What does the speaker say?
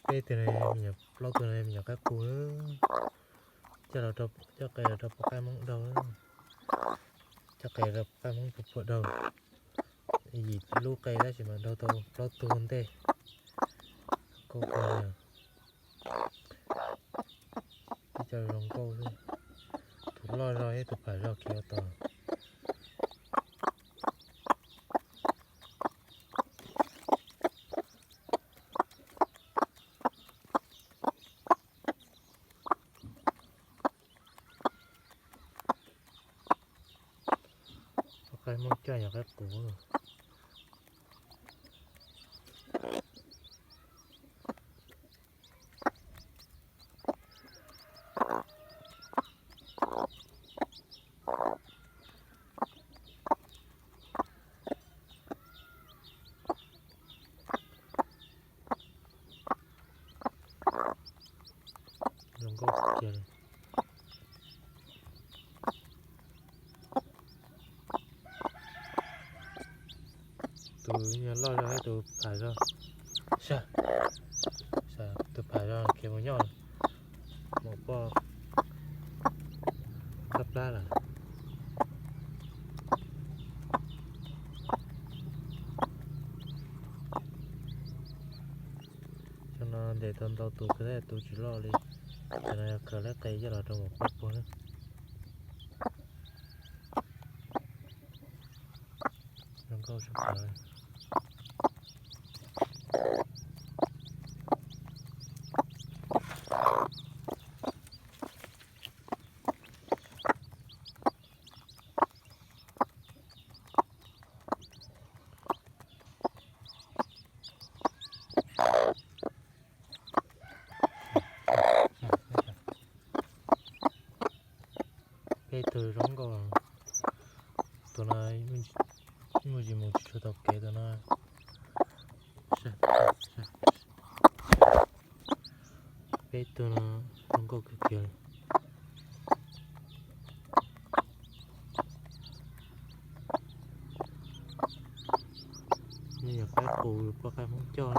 Peb tug no, plaub tug no me nyuam qaib qus, coj los, coj qe los rau poj qaib Hmoob daug, coj qe rau poj qaib Hmoob puag puag daug. Yim lub qe tab sis mas daug tau plaub tug ua ntej. Nkauj kawg li. Ib co zoo nkauj xwb. Tus loj zog thiab tus pham zog khiav tos. Poj qaib Hmoob coj nyuam qaib qus. Zoo nkauj tiag. Tus loj zog thiab tus pham zog. Sav, tus pham zog khiav mus nyob mus poj qab plab lawm. Cov no ntes tau ntau tus kawg thiab tus tsis loj li. Cov no yog khaws lawv qe coj los rau mus poj puag na. Zoo nkauj sab plaws. Peb tug zoo nkauj. Tus no mus tsis mus tsis tshua tau kev tus no. Peb tug no zoo nkauj kawg kiag li. Me nyuam qaib qus poj qaib Hmoob coj.